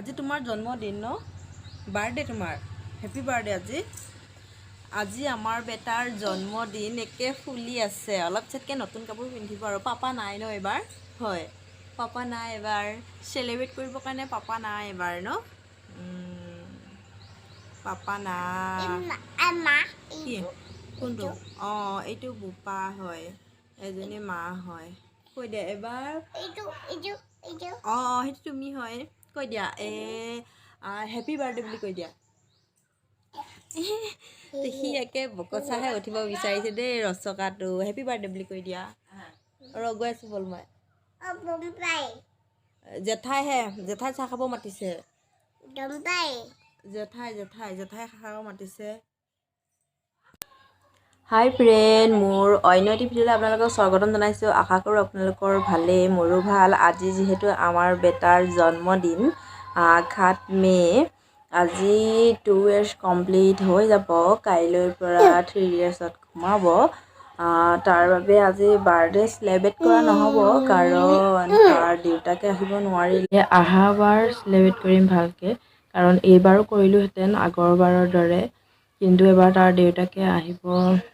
আজি তোমাৰ জন্মদিন ন? বাৰ্থডে তোমাৰ, হেপী বাৰ্থডে। আজি আজি আমাৰ বেটাৰ জন্মদিন, একে ফুলি আছে। অলপ পিছতকৈ নতুন কাপোৰ পিন্ধিব আৰু। পাপা নাই ন এইবাৰ? হয়, পাপা নাই এবাৰ। চেলিব্ৰেট কৰিবৰ কাৰণে পাপা নাই এবাৰ ন? পাপা নাই। কি কোনটো? অঁ, এইটো বোপা হয়, এজনী মা হয়। কৈ দিয়া এবাৰ। অঁ অঁ, সেইটো তুমি হয়। কৈ দিয়া, এই হেপী বাৰ্থডে বুলি কৈ দিয়া। সি একে বকচাহে উঠিব বিচাৰিছে দেই ৰচকাটো। হেপী বাৰ্থডে বুলি কৈ দিয়া। ৰ, গৈ আছোঁ ব'ল মই। জেঠাইহে, জেঠাই চাহ খাব মাতিছে। জেঠাই জেঠাই জেঠাই খাব মাতিছে। হাই ফ্ৰেণ্ড, মোৰ অন্য এটি ভিডিঅ'লৈ আপোনালোকক স্বাগতম জনাইছোঁ। আশা কৰোঁ আপোনালোকৰ ভালেই, মোৰো ভাল। আজি যিহেতু আমাৰ বেটাৰ জন্মদিন, 7 মে', আজি 2 ইয়াৰ্ছ কমপ্লিট হৈ যাব। কাইলৈৰ পৰা 3 ইয়াৰ্ছত সোমাব। তাৰ বাবে আজি বাৰ্থডে চেলিব্ৰেট কৰা নহ'ব, কাৰণ তাৰ দেউতাকে আহিব নোৱাৰিলে। অহাবাৰ চেলিব্ৰেট কৰিম ভালকৈ, কাৰণ এইবাৰো কৰিলোহেঁতেন আগৰবাৰৰ দৰে, কিন্তু এবাৰ তাৰ দেউতাকে আহিব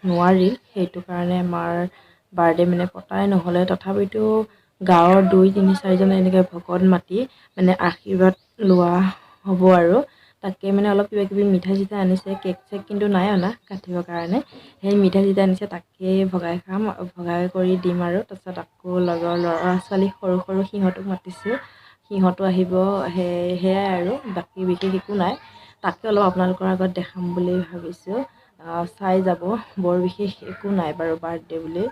নোৱাৰিল। সেইটো কাৰণে আমাৰ বাৰ্থডে মানে পতাই নহ'লে। তথাপিতো গাঁৱৰ 2 3 4জন এনেকৈ ভকত মাতি মানে আশীৰ্বাদ লোৱা হ'ব আৰু। তাকে মানে অলপ কিবা কিবি মিঠাই চিঠাই আনিছে, কেক চেক কিন্তু নাই অনা কাটিবৰ কাৰণে। সেই মিঠাই চিঠাই আনিছে, তাকেই ভগাই খাম, ভগাই কৰি দিম আৰু। তাৰপিছত আকৌ লগৰ ল'ৰা ছোৱালী সৰু সৰু সিহঁতক মাতিছোঁ, সিহঁতো আহিব। সেয়াই আৰু, বাকী বিশেষ একো নাই। তাকে অলপ আপোনালোকৰ আগত দেখাম বুলি ভাবিছোঁ, চাই যাব। বৰ বিশেষ একো নাই বাৰু বাৰ্থডে বুলি,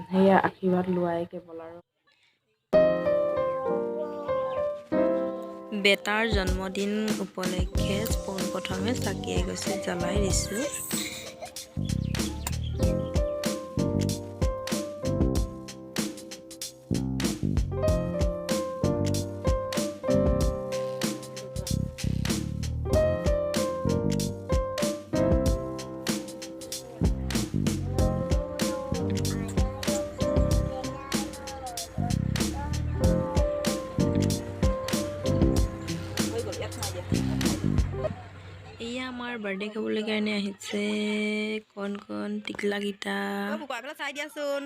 সেয়া আশীৰ্বাদ লোৱাই কেৱল আৰু। বেটাৰ জন্মদিন উপলক্ষে পোনপ্ৰথমে চাকি এগছি জ্বলাই দিছোঁ। এয়া আমাৰ বাৰ্থডে খাবলৈ কাৰণে আহিছে কণ কণ টিকলাকেইটা। চাই দিয়াচোন।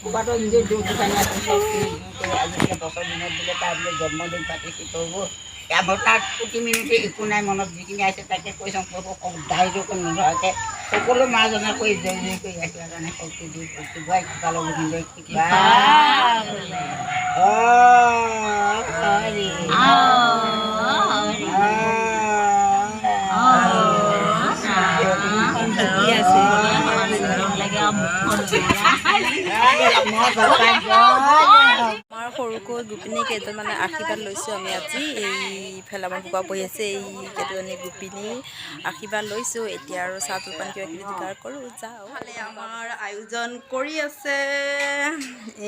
ক'ৰবাতো নিজে দুখ দুখানি আছে, আজি বছৰ দিনত বোলে তাৰ বোলে জন্মদিন পাতিছে প্ৰভু। তাত প্ৰতি মিনিটে একো নাই, মনত যিখিনি আছে তাকে কৈ চাওঁ প্ৰভু। দায়িত্ব নধৰাকৈ সকলো মাজনা কৰি জয় জয় কৰি ৰাখিবৰ কাৰণে শক্তি দি কৃপা গোবিন্দ কৃপা। আমাৰ সৰুকৈ গোপিনী কেইজনমানে আশীৰ্বাদ লৈছোঁ আমি আজি। এইফালে আমাৰ বোপা বহি আছে, এই কেইজনী গোপিনী আশীৰ্বাদ লৈছোঁ। এতিয়া আৰু চাহ জলপান কিবা কিবি যোগাৰ কৰোঁ, যাওঁ। ফালে আমাৰ আয়োজন কৰি আছে,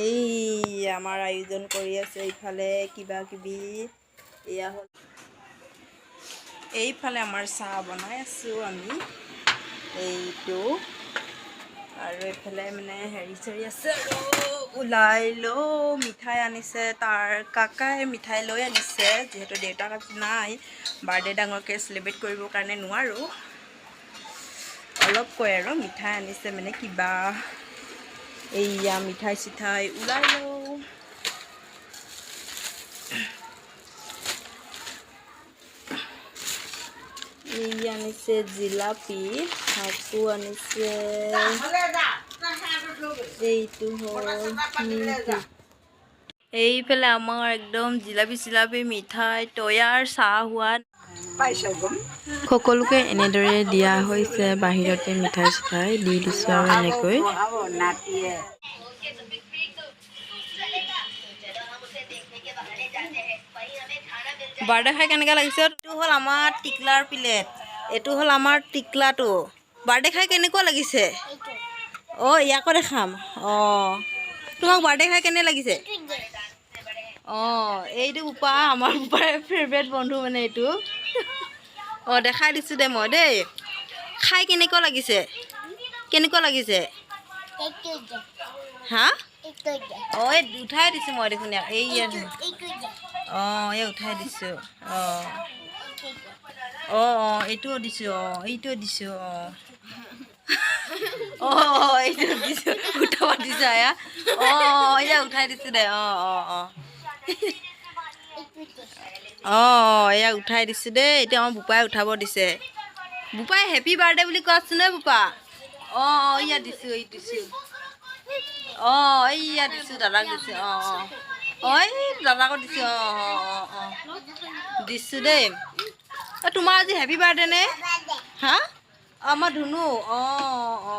এই আমাৰ আয়োজন কৰি আছে এইফালে কিবা কিবি। এয়া হ'ল এইফালে আমাৰ চাহ বনাই আছোঁ আমি, এইটো। আৰু এইফালে মানে হেৰি চেৰি আছে আৰু ওলাই লৈ মিঠাই আনিছে, তাৰ কাকাই মিঠাই লৈ আনিছে। যিহেতু দেউতাক আজি নাই, বাৰ্থডে ডাঙৰকৈ চেলিব্ৰেট কৰিবৰ কাৰণে নোৱাৰোঁ, অলপকৈ আৰু মিঠাই আনিছে মানে কিবা। এইয়া মিঠাই চিঠাই ওলাই লওঁ। এই আনিছে জিলাপি, আকৌ আনিছে এইটো হ'ল নিমকি। এইফালে আমাৰ একদম জিলাপি চিলাপি মিঠাই তৈয়াৰ, চাহ হোৱা সকলোকে এনেদৰে দিয়া হৈছে। বাহিৰতে মিঠাই চিঠাই দি দিছোঁ আৰু এনেকৈ। বাৰ্থডে খাই কেনেকুৱা লাগিছে? এইটো হ'ল আমাৰ টিকলাৰ প্লেট, এইটো হ'ল আমাৰ টিকলাটো। বাৰ্থডে খাই কেনেকুৱা লাগিছে? অঁ, ইয়াকো দেখাম। অঁ। তোমাক বাৰ্থডে খাই কেনে লাগিছে? অঁ, এইটো বোপা, আমাৰ বোপাৰ ফেভৰেট বন্ধু মানে এইটো। অঁ, দেখাই দিছোঁ দে মই দেই। খাই কেনেকুৱা লাগিছে? কেনেকুৱা লাগিছে? হা, অঁ, এই উঠাই দিছোঁ মই দেখোন ইয়াক। এই ইয়াত, অঁ, এই উঠাই দিছোঁ। অঁ অঁ অঁ এইটোও দিছোঁ। অঁ, এইটোও দিছোঁ। অঁ অঁ অঁ এইটো দিছোঁ, উঠাব দিছোঁ। আয়া, অঁ অঁ এয়া উঠাই দিছোঁ দে। অঁ অঁ অঁ অঁ অঁ এয়া উঠাই দিছোঁ দেই। এতিয়া আমাৰ বোপাই উঠাব দিছে। বোপাই, হেপী বাৰ্থডে বুলি কোৱাচোন ঐ বোপা। অঁ অঁ এয়া দিছোঁ, এই দিছোঁ। অঁ, এইয়া দিছোঁ, দাদাক দিছোঁ। অঁ অঁ অঁ এই দাদাকো দিছোঁ। অঁ অঁ অঁ অঁ দিছোঁ দেই। অ, তোমাৰ আজি হেপী বাৰ্থডে নে? হা, আমাৰ ধুনু। অঁ।